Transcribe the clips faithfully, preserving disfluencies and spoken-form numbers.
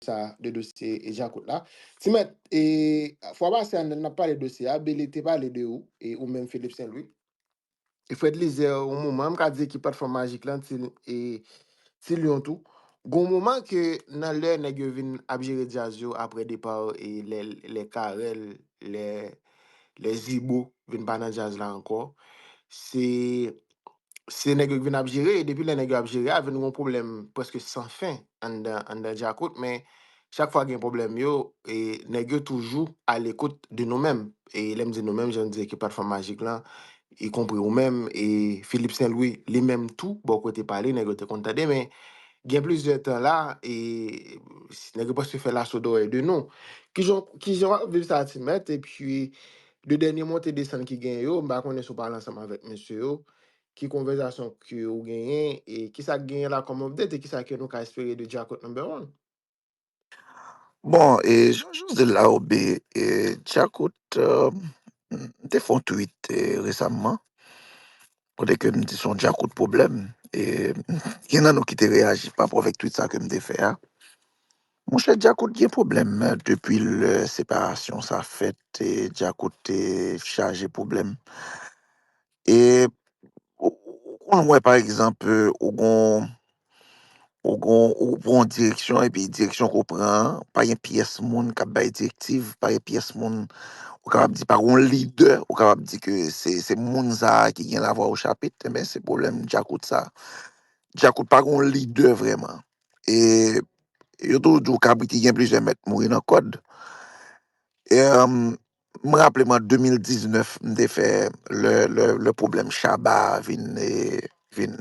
sa, de dosye e Djakout la. Ti Mèt, e, fwa pase a, n ap pale dosye a, Bele te pale de ou, e ou menm Philippe Saint-Louis. E Fred Lizer, yon moman, m ka di ekip Platfòm Majik lan, Ti, e, Ti Lyon tou. Gon moman ke nan lè nèg yo vin ap jere djaz yo apre depa, e, lè, lè Carel, lè, lè Zibo vin pa nan djaz la ankò, se, se nèg yo ki vin ap jere, e depi lè nèg yo ap jere a, vin gon pwoblèm prèske san fen anndan, anndan Djakout, men chak fwa gen pwoblèm yo, e nèg yo toujou alekout de nou menm. E lè m di nou menm, jan m di ekip Platfòm Majik lan, ikonpri ou menm, e Philippe Saint-Louis, li menm tou, bò kote pa li, nèg yo te konn tande, men gen plizyè tan la, e nèg yo prèske fè laso dòyè de nou. Kijan, kijan w ap viv sa, Ti Mèt? Epi, de dènye monte desann ki genyen yo, m pa konnen si w pale ansanm avèk mesye yo, ki konvèsasyon ke w genyen, e kisa k genyen la kòm update, e kisa ke nou ka espere de Djakout number one? Bon, e jan Jose di l la, Obe, e Djakout, euh, m te fè yon tweet, e, resamman, kote ke m di se yon Djakout pwoblèm. E gen nan nou ki te reyaji pa rapò avèk tweet sa ke m te fè a. Monchè, Djakout gen pwoblèm, euh, depi lè separasyon sa fèt, e Djakout te chaje pwoblèm. E ou, ou konn wè, pa egzanp, euh, ou gon, ou gon, ou pran yon direksyon, epi direksyon ke w pran an, pa gen pyès moun k ap bay direktiv, pa gen pyès moun, ou kapab di, pa gen yon lidè, ou kapab di ke se, se moun sa a ki gen lavwa o chapit, enben, se pwoblèm Djakout sa. Djakout pa gen yon lidè vrèman. E yo toujou di w kabrit ki gen plizyè mèt mouri nan kòd. E, um, m raple m an de mil diznèf, m te fè lè, lè, lè pwoblèm Shabba vin, e, vin,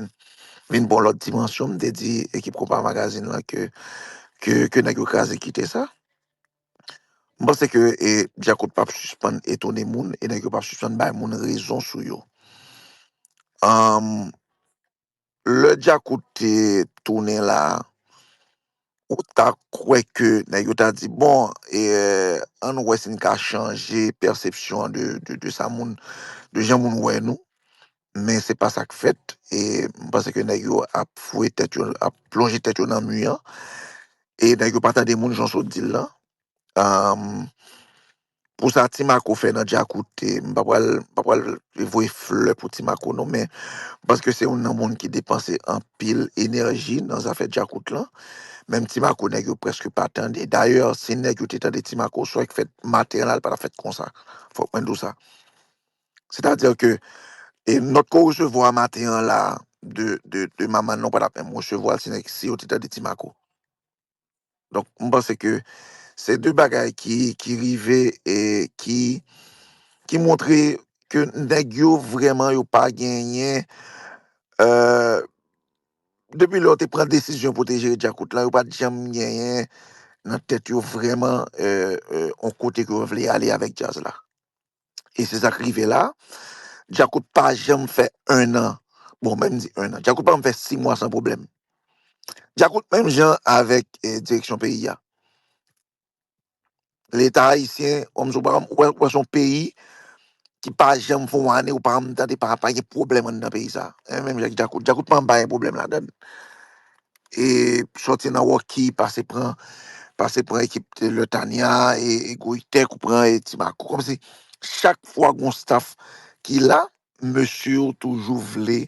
vin pran lòt dimansyon, m te di ekip Konpa Magazine lan ke, ke, ke nèg yo kraze kite sa. M panse ke, e, Djakout p ap sispann etone moun, e nèg yo p ap sispann bay moun rezon sou yo. Um, lè Djakout te tounen la, ou ta kwè ke nèg yo ta di, bon, e, ann wè si n ka chanje pèsepsyon de, de, de sa moun, de jan moun wè nou. Men se pa sa k fèt. E m panse ke nèg yo ap foure tèt yo, ap plonje tèt yo nan mi an. E nèg yo pa tande moun jan w sot di l lan. Um, pou sa Ti Mako fè nan Djakout, e, m pa pral, m pa pral voye flè pou Ti Mako non, men m panse ke se youn nan moun ki depanse anpil enèji nan zafè Djakout lan. Menm Ti Mako, nèg yo prèske pa tande. Dayè, si nèg yo te tande Ti Mako, sa k fèt maten an la, l pa t ap fèt konsa. Fòk mwen di w sa. Sètadi ke, e, nòt ke w resevwa maten an la de, de, de Mama nan, w pa t ap menm resevwa l si nèg, si yo te tande Ti Mako. Donk, m panse ke se de bagay ki, ki rive e ki, ki montre ke nèg yo vrèman yo pa genyen, euh, depi lè yo te pran desizyon pou te jere Djakout lan, yo pa t janm genyen nan tèt yo vrèman, euh, euh, on kote ke yo vle ale avèk djaz la. E se sa k rive la. Djakout pa janm fè en an. Bon, menm di en an. Djakout pa janm fè sis mwa san pwoblèm. Djakout menm jan avèk, eh, direksyon peyi a. Leta ayisyen, kòmsi w pa, ou wè, ou wè se yon peyi ki pa janm fè yon ane, ou pa janm tande pa, pa gen pwoblèm anndan peyi sa. Eh, menm jan ak Djakout. Djakout pa janm pa gen pwoblèm ladan l. E sòti nan Rocky, pase pran, pase pran ekip Lètanya, e, e Goitèk, ou pran, e Ti Mako. Kòmsi chak fwa gon staff ki la, mesye yo toujou vle,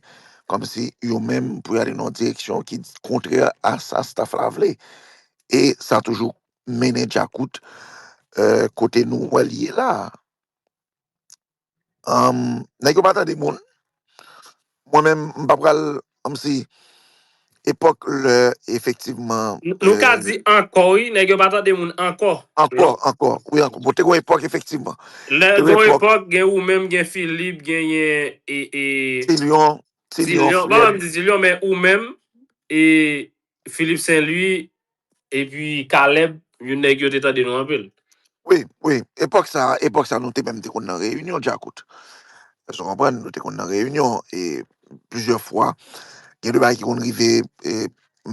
kòmsi yo menm pou y ale nan yon direksyon ki kontrè a sa staff la vle. E sa toujou mennen Djakout, eh, kote nou wè l ye la a. Anm, nèg yo pa tande moun. Mwen menm, m pa pral, kòmsi, epòk lè, efektivman, N-, nou ka eh, di ankò, wi, nèg yo pa tande moun ankò. Ankò, ankò, wi, ankò. Bon, te gon epòk, efektivman. Lè te gon gon epòk, epòk, gen ou menm, gen Philippe, genyen, e, e, Tilyon, Tilyon, Tilyon, pa m di Tilyon, men ou menm, e Philippe Saint-Louis, epi Caleb, youn nèg yo te tande nou anpil. Wi, wi. Epòk sa, epòk sa, nou te menm te konn nan reyinyon, Djakout. Èske w konprann? Nou te konn nan reyinyon, e plizyè fwa, gen de bagay ki konn rive, e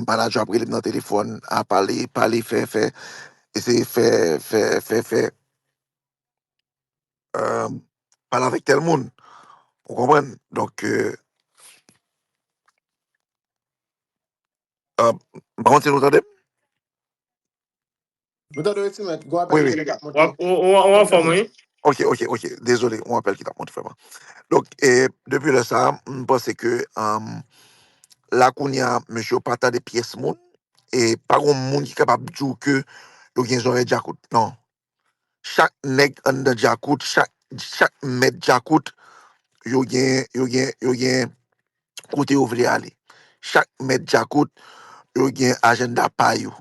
manadjè ap rele m nan telefòn, a pale, pale, fè, fè, eseye fè, fè, fè, fè, euh, pale avèk tèl moun. Ou konprann? Donk, euh, euh, m pa konn si nou tande m? Nou tande w, Etimèt. Gon Wi, apèl wi. ki t ap W ap- monte. w- w- w anfòm, wi. Ok, ok, ok. Dezole, yon apèl ki t ap monte vrèman. Donk, e, depi lè sa a, m panse ke um, la kounye a, mesye yo pa tande pyès moun. E pa gon moun ki kapab di w ke yo gen zòrèy djakout. Non. Chak nèg anndan djakout, chak, chak mèt djakout, yo gen, yo gen, yo gen kote yo vle ale. Chak mèt djakout, yo gen ajanda pa yo.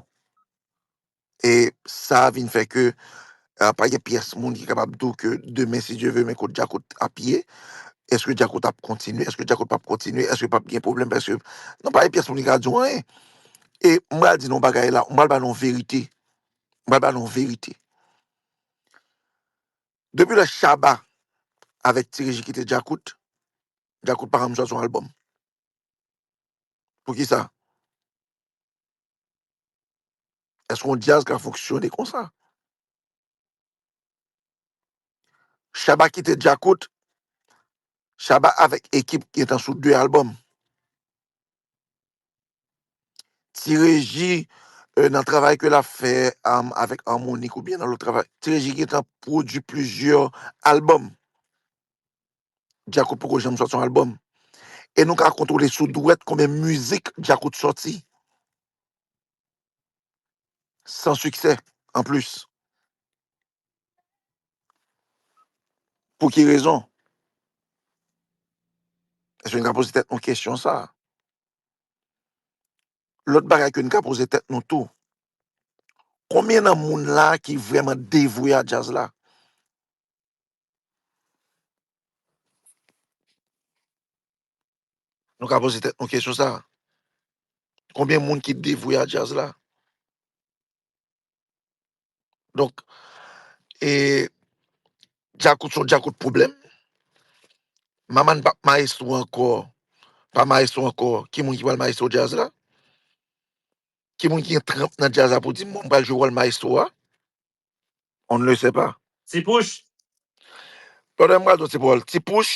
E sa vin fè ke uh, pa gen pyès moun ki kapab di w ke demen, si Dye ve, men kot djakout ap ye. Èske djakout ap kontinye? Èske djakout p ap kontinye? Èske p ap gen pwoblèm? Èske, non, pa gen pyès moun ki ka di w anyen. E m pral di nou yon bagay la, m pral ba nou yon verite. M pral ba nou yon verite. Depi lè Shabba avèk Ti Reji kite djakout, djakout pa janm sòti yon albòm. Poukisa? Èske yon djaz ka fonksyone konsa? Shabba kite djakout, Shabba avèk ekip gentan sou de albòm. Ti Reji, euh, nan travay ke l ap fè um, avèk Harmonik oubyen nan lòt travay, Ti Reji gentan pwodui plizyè albòm. Djakout poko janm sòti yon albòm. E nou ka kontwole sou dwèt konbyen mizik Djakout sòti. San siksè, anplis. Pou ki rezon? Èske nou ka poze tèt nou kesyon sa? Lòt bagay ke nou ka poze tèt nou tou, konbyen nan moun la ki vrèman devwe a djaz la? Nou ka poze tèt nou kesyon sa. Konbyen moun ki devwe a djaz la? Donk, e, djakout se yon djakout pwoblèm. Maman pa mayestwo ankò, pa mayestwo ankò. Ki moun ki pral mayestwo djaz la? Ki moun ki gen tranp nan djaz la pou di, mwen, m pral jwe wòl mayestwo a? On ne le sait pas. Ti Pouch. Brother, m pral di yon ti pawòl. Ti Pouch,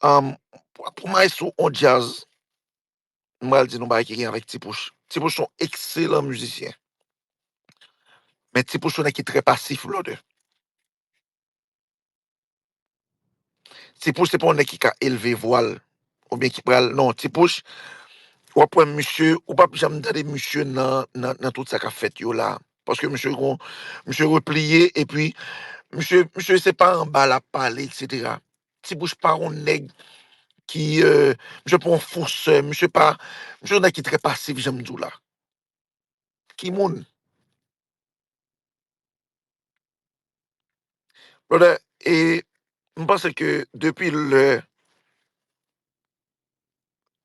um, pou, pou mayestwo on djaz, m pral di nou bagay ki gen avèk Ti Pouch. Ti Pouch se yon ekselan mizisyen. Men Ti Pouch se yon nèg ki trè pasif, brother. Ti Pouch se pa yon nèg ki ka elve vwa l, oubyen ki pral, non, Ti Pouch, w ap wè misye, ou p ap janm tande misye nan, nan, nan tout sa k ap fèt yo la. Paske misye gon, misye repliye, epi misye, misye se pa anba l ap pale, etsetera. Ti Pouch pa yon nèg ki, euh, misye pa yon fonsè, misye pa, misye yon nèg ki trè pasif, jan m di w la. Ki moun? Brother, e m panse ke depi lè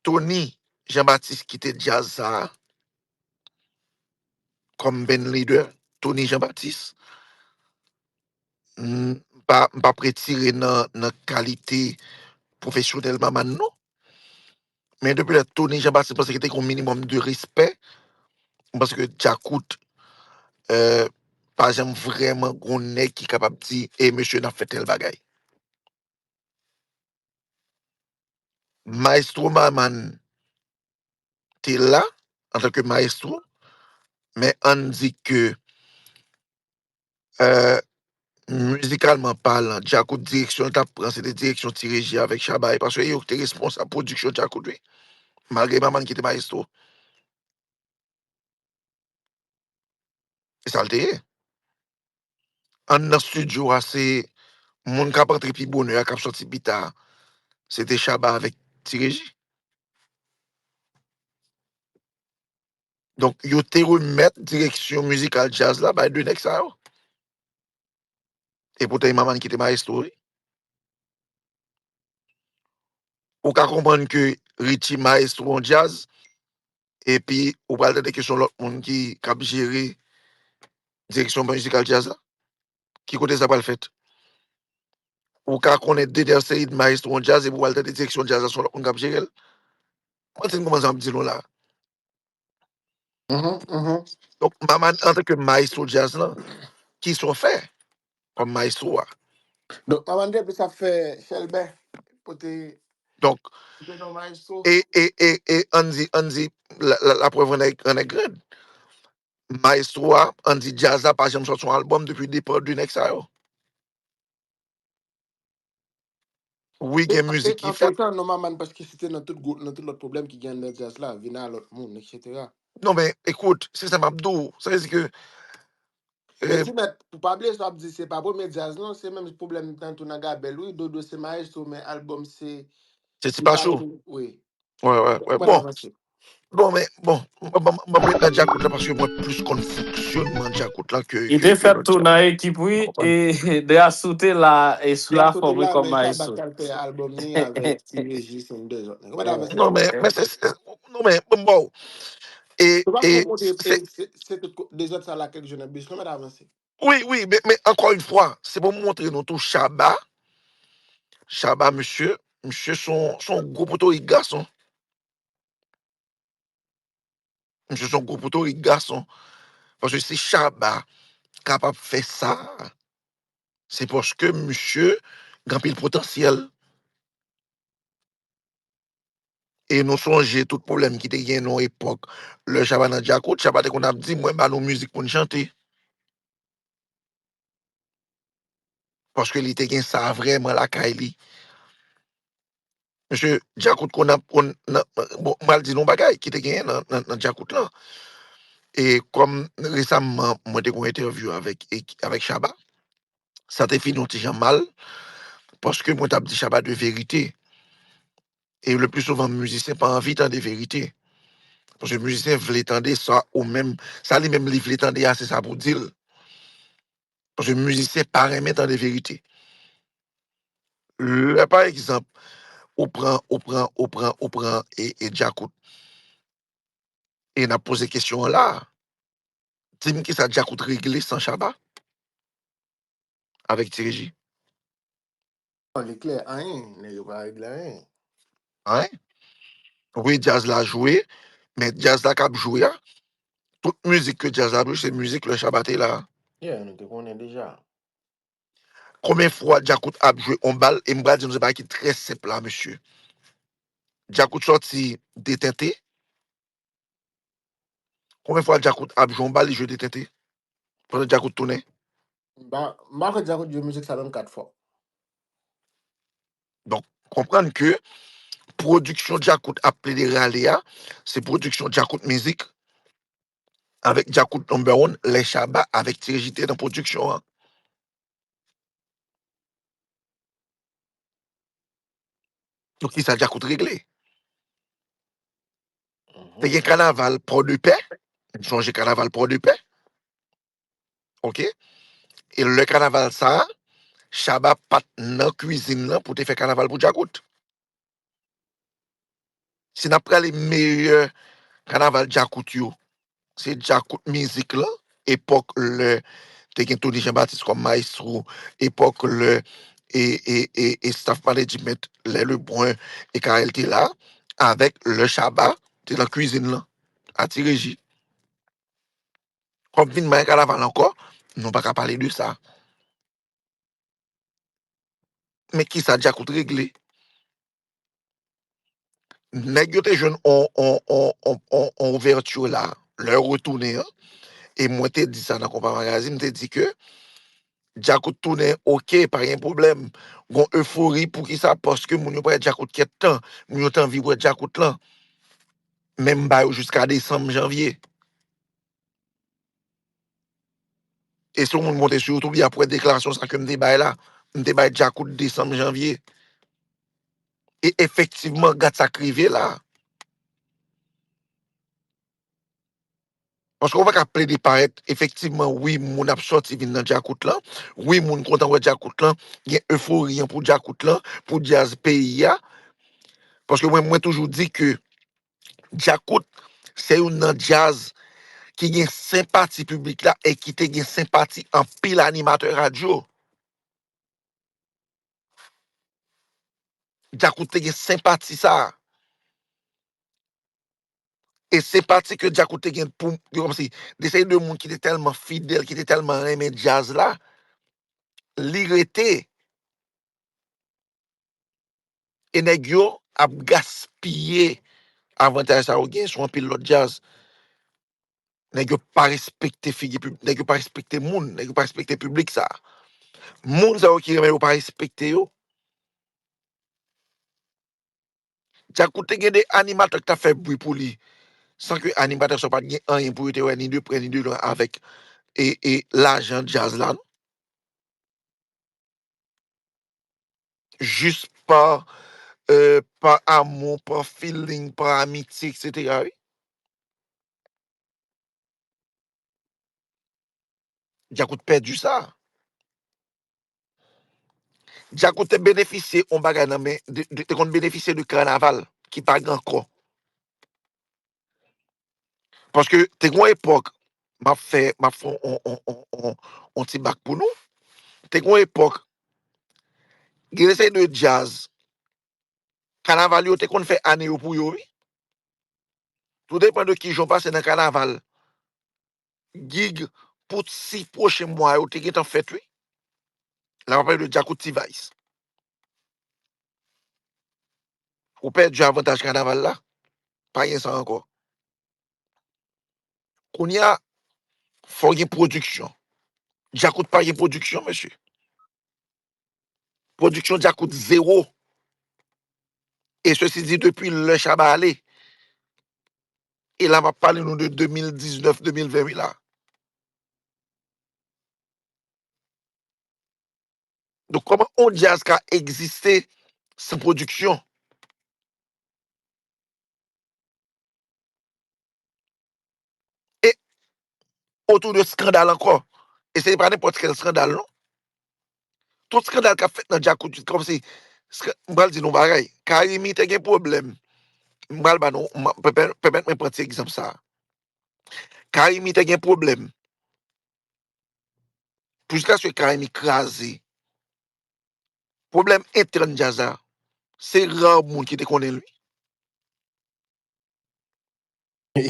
Tony Jean Baptiste kite djaz sa a, kòm band leader, Tony Jean Baptiste, m pa, m p ap retire nan, nan kalite pwofesyonèl Maman non. Men depi lè Tony Jean Baptiste, m panse ke te gen yon minimòm de respè, m panse ke Djakout, euh, pa janm vrèman gon nèg ki kapab di, e mesye, n ap fè tèl bagay. Mayestwo Maman te la antanke mayestwo, men ann di ke, euh, mizikalman palan, Djakout direksyon l t ap pran, se te direksyon Ti Reji avèk Shabba, e paske yo ki te responsab pwodiksyon Djakout, wi. Malgre Maman ki te mayestwo. E sa l te ye. Anndan estidyo a, se moun k ap antre pi bonè a, k ap sòti pi ta a, se te Shabba avèk Ti Reji. Donk, yo te remèt direksyon mizikal djaz la bay de nèg sa yo. E poutan, e Maman ki te mayestwo, wi. Ou ka konprann ke Richie mayestwo yon djaz, epi ou pral tande ke se yon lòt moun ki, k ap jere direksyon mizikal djaz la. Ki kote sa pral fèt? Ou ka konnen Dener Ceide mayestwo yon djaz, epi ou pral tande direksyon djaz la, se yon lòt moun k ap jere l. Mwen, se kòman sa m ap di nou la. Mhm, mhm. Donk, Maman, antanke mayestwo djaz lan, ki sa w fè kòm mayestwo a? Donk, Maman te plis ap fè chèlbè, pote Donk, pote non mayestwo. e, e, e, e, ann di, ann di, la, la, laprèv an nèg, an nèg rèd. Maestro a, ann di djaz la pa janm sòti yon albòm depi depa de nèg sa yo. Wi, gen mizik ki fèt. Antretan, nou manman paske site nan tout gwo, nan tout lòt pwoblèm ki gen nan djaz la, vin a lòt moun, et cetera. Non, men, ekout, se sa m ap di w. Sa vle di ke, men ti mèt, pou pa bliye sa w ap di, se pa premye djaz, non, se menm pwoblèm nan tou nan Gabèl, wi, Dodo se maestro, men albòm se. Se Ti Pacho. Wi. Wè, wè, wè. Bon. Bon, men, bon, m ap ret nan djakout la paske mwen plis konn fonksyonman djakout la ke. Li te fèt tou nan ekip, wi, e Deasou te la, e sou la fòm, wi, kòm maestro. Deasou te la, men Shabba t al fè albòm li avèk Ti Reji, se yon de zòt nèg. Non, men, men se, se, non, men, bon, bon. E, e, se, se tout de zòt sa la kèk jou nan bis, nou mèt avanse. Wi, wi, men, men ankò yon fwa, se pou m montre nou tou Shabba. Shabba, mesye, mesye se yon, se yon gwo potorik gason. Misye se yon gwo potorik gason. Paske si Shabba kapab fè sa, se paske misye gen anpil potansyèl. E nou sonje tout pwoblèm ki te gen nan yon epòk. Lè Shabba nan djakout, Shabba te konn ap di, "Mwen ba nou mizik pou n chante." Paske li te gen sa vrèman lakay li. Mesye, djakout konn ap, konn, nan, bon, m pral di nou yon bagay ki te genyen nan, nan, nan djakout lan. E kòm resaman, mwen te gen yon entèvyou avèk, avèk Shabba, sa te fini yon ti jan mal, paske mwen t ap di Shabba de verite. E le pli souvan, mizisyen pa anvi tande verite. Paske mizisyen vle tande sa ou menm, sa li menm li vle tande a, se sa pou di l. Paske mizisyen pa renmen tande verite. Lè, pa egzanp, ou pran, ou pran, ou pran, ou pran e, e djakout. E n ap poze kesyon an la. Di m kisa djakout regle san Shabba? Avèk Ti Reji. Non, li klè, anyen. Nèg yo pa regle anyen. Anyen? Wi, djaz la jwe, men djaz la k ap jwe a, tout mizik ke djaz la ap jwe, se mizik lè Shabba te la. Yeah, nou te konnen deja. Konbyen fwa djakout ap jwe on bal, e m pral di nou se bagay ki trè senp la, mesye. Djakout sòti detente. Konbyen fwa djakout ap jwe on bal, li jwe detente? Pandan djakout tounen? M pa, m pa kwè djakout jwe mizik sa menm kat fwa. Donk, konprann ke pwodiksyon djakout ap plede rale a, se pwodiksyon djakout mizik avèk djakout number one, lè Shabba avèk Ti Reji te nan pwodiksyon an. Donk, kisa djakout regle? Te gen kanaval Pòdepè. M sonje kanaval Pòdepè. Oke? E lè kanaval sa a, Shabba pa t nan kwizin lan pou te fè kanaval pou djakout. Si n ap prale meyè kanaval djakout yo, se djakout mizik lan, epòk lè te gen Tony Jean Baptiste kòm maestro, epòk lè e, e, e, e staff management, lè Lebrun e Carel te la, avèk lè Shabba te nan kwizin lan, a Ti Reji. Kòm vin manyen kanaval ankò, nou pa ka pale de sa. Men kisa djakout regle? Nèg yo te jwenn on, on, on, on, on, on ouvèti la, lè yo retounen an, e mwen te di sa nan Konpa Magazine, m te di ke djakout tounen, oke, pa gen pwoblèm. Gon efori, poukisa? Paske moun yo pa wè djakout kèk tan, moun yo t anvi wè djakout lan. Men m ba yo jiska desanm, janvye. E si yon moun monte sou YouTube, y ap wè deklarasyon sa ke m te bay la. M te bay djakout desanm, janvye. E efektivman, gad sa k rive la. Paske ou pa ka plede parèt, efektivman, wi, moun ap sòti vin nan djakout lan. Wi, moun kontan wè djakout lan. Gen efori an pou djakout lan, pou djaz peyi a. Paske mwen, mwen toujou di ke djakout, se youn nan djaz ki gen senpati piblik la e ki te gen senpati anpil animatè radyo. Djakout te gen senpati sa a. E senpati ke djakout te gen pou, kòmsi, de seri de moun ki te tèlman fidèl, ki te tèlman renmen djaz la, li rete. E nèg yo ap gaspiye avantaj sa yo gen sou anpil lòt djaz. Nèg yo pa respekte figi pib-, nèg yo pa respekte moun, nèg yo pa respekte piblik sa. Moun sa yo ki renmen yo pa respekte yo. Djakout te gen de animatè ki t ap fè bri pou li, san ke animatè sa yo pa t gen anyen pou yo te wè ni de prè ni de lwen avèk e, e lajan djaz la, non. Jis pa, euh, pa amou, pa feeling, pa amitye, et cetera, wi. Djakout pèdi sa. Djakout te benefisye yon bagay nan men, de, de, te konn benefisye de kanaval ki pa gen ankò. Paske te gen yon epòk, m ap fè, m ap fè yon, yon, yon, yon, yon, yon ti bak pou nou. Te gen yon epòk, gen de seri de djaz, kanaval yo te konn fè ane yo pou yo, wi. Tou depann de kijan w pase nan kanaval. Gig pou sis pwochen mwa yo te gentan fèt, wi. La, m ap pale de Djakout T-Vice. Ou pèdi avantaj kanaval la. Pa gen sa ankò. Kounye a, fò gen pwodiksyon. Djakout pa gen pwodiksyon, mesye. Pwodiksyon Djakout zewo. E sesi di depi lè Shabba ale. E la, m ap pale nou de de mil diznèf, de mil ven, wi la. Donk, kòman yon djaz ka egziste san pwodiksyon? E otou de skandal ankò. E se pa nenpòt kèl skandal, non. Tout skandal k ap fèt nan Djakout, kòmsi, sk-, m pral di nou bagay. Carimi te gen pwoblèm. M pral ba nou, m, pèmèt, pèmèt mwen pran ti egzanp sa. Carimi te gen pwoblèm. Jiskaske Carimi kraze. Pwoblèm entèn djaz la, se ra moun ki te konnen l, wi.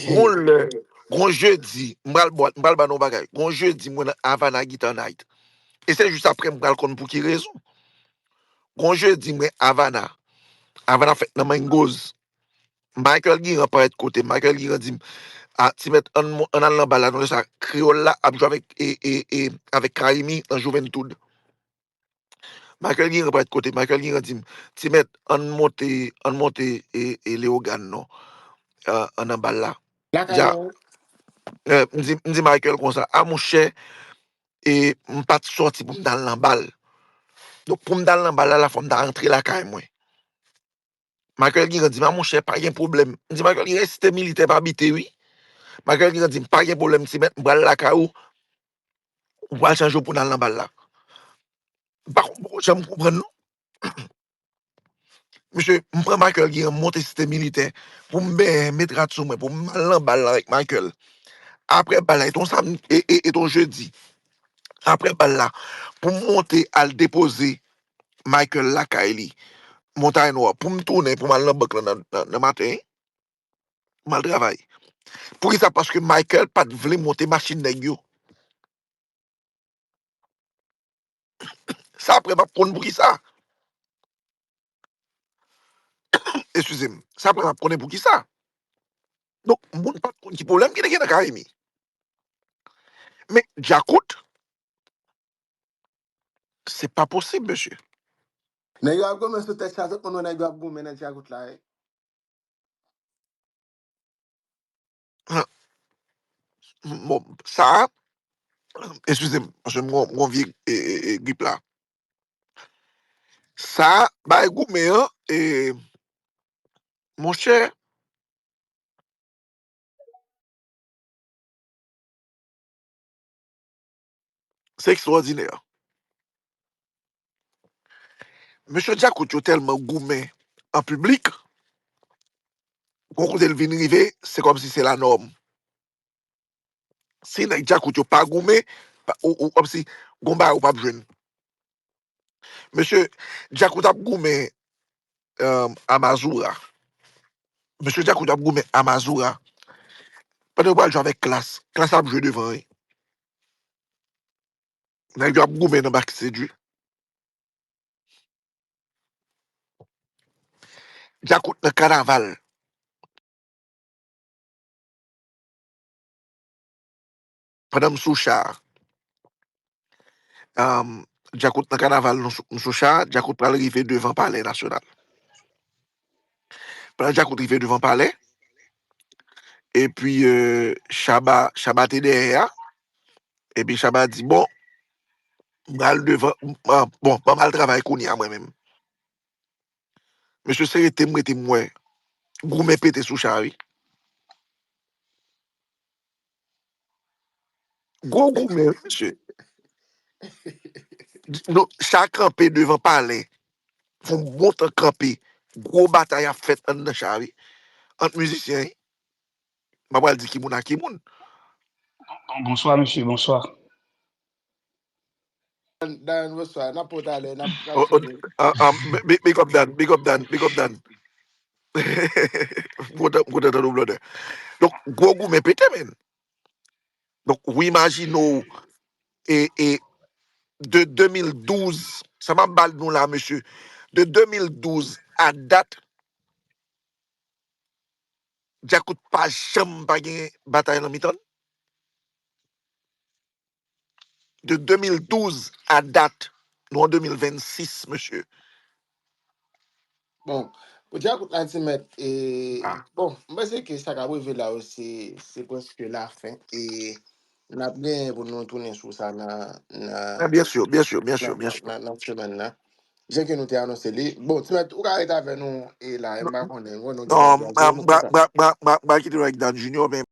Gon lè, gon jedi, m pral bò-, m pral ba nou yon bagay. Gon jedi, mwen nan Havana Guitar Night. E se jis apre m pral konn pou ki rezon. Gon jedi, mwen Havana. Havana fèt nan Mangoes. Michael Guirand parèt kote m. Michael Guirand di m, "A, ti mèt, ann mo-, ann al nan bal la, nou wè sa, kreyòl la ap jwe avèk, e, e, e, avèk Carimi nan Juventud." Michael Guirand parèt kote m. Michael Guirand di m, "Ti mèt, ann monte, ann monte, e, e, Leyogàn non, a, ann nan bal la." Lakay dja, mwen. E, m di, m di Michael konsa, "A, monchè, e, m pa t sòti pou m t al nan bal. Donk, pou m t al nan bal la, la fò m ta rantre lakay mwen." Michael Guirand di m, "A, monchè, pa gen pwoblèm." M di, "Michael Guirand, Site Militè m abite, wi." Michael Guirand di m, "Pa gen pwoblèm, ti mèt, m pral lakay ou, ou pral chanje w pou n al nan bal la." M pa konn, poko janm konprann, non. Mesye, m pran Michael Guirand, m monte Site Militè, pou m benyen, met rad sou mwen, pou m al nan bal la avèk Michael. Apre bal la, e t on samdi, e, e, e t on jedi. Apre bal la, pou m monte al depoze Michael lakay li, Montay Nwa, pou m tounen, pou m al nan bank lan nan, nan, nan maten, m al travay. Poukisa? Paske Michael pa t vle monte machin nèg yo. Sa apre m ap konn poukisa. Eskize m. Sa apre m ap konnen poukisa. Donk, moun pa t konn ki pwoblèm ki te gen nan Carimi. Men, Djakout, se pa posib, mesye. Nèg yo ap goumen sou tèt sa, tout moun wè nèg yo ap goumen nan Djakout la, wi. Bon, sa, eskize m, paske m gon, m gon vye, e, e, e, grip la. Sa, bay goumen an, e, monchè, se ekstwòdinè. Mesye Djakout yo tèlman goumen an piblik, gon kote l vin rive, se kòmsi se lanòm. Si nèg Djakout yo pa goumen, pa, ou, ou, kòmsi gon bagay ou p ap jwenn. Mesye Djakout ap goumen, um, Amazura. Mesye Djakout ap goumen Amazura. Pandan yo pral jwe avèk Klass. Klass ap jwe devan, wi. Nèg yo ap goumen nan backstage, wi. Djakout nan kanaval. pandan m sou cha a, um, Djakout nan kanaval, nou sou, m sou cha a, Djakout pral rive devan Palè Nasyonal. Pandan Djakout rive devan palè, epi euh, Shabba, Shabba te dèyè a, epi Shabba di, bon, m pral devan, m- ah, bon, ban m al travay kounye a mwen menm. Mesye, se rete m rete m wè goumen pete sou cha wi. Gwo goumen wi mesye. Nou, cha kanpe devan palè. Fon bon tan kanpe. Gwo batay ap fèt anndan cha wi. Ant mizisyen wi. M pa pral di ki moun a ki moun. Bon, bonswa mesye, bonswa. Dayan, bonswa. N ap pran talè, n ap n ap Oh, oh, fini. ah, ah, big, big up Dan, big up Dan, big up Dan. M kontan m kontan tande w blòdè. Donk gwo goumen pete men. Donk ou imajine w e, e de de mil douz, sa m ap ba nou la mesye, de de mil douz a dat, Djakout pa janm pa gen batay nan mitan l. De de mil douz a dat, nou an de mil vennsis mesye. Bon, pou Djakout la ti mèt, e, Ah. Bon, m panse ke sa k ap rive la yo se se prèske lafen e n ap genyen pou nou tounen sou sa nan nan Ah, byen si, byen si, byen si, nan byen si. nan nan semèn nan. Jan ke nou te anonse li. Bon, ti mèt, ou ka rete avè nou e la, e m pa konnen, bon, nou gen Non, lòt gade m nou pa konsa. m pa- m pa- m pa- m pa kite nou avèk Dan Junior, men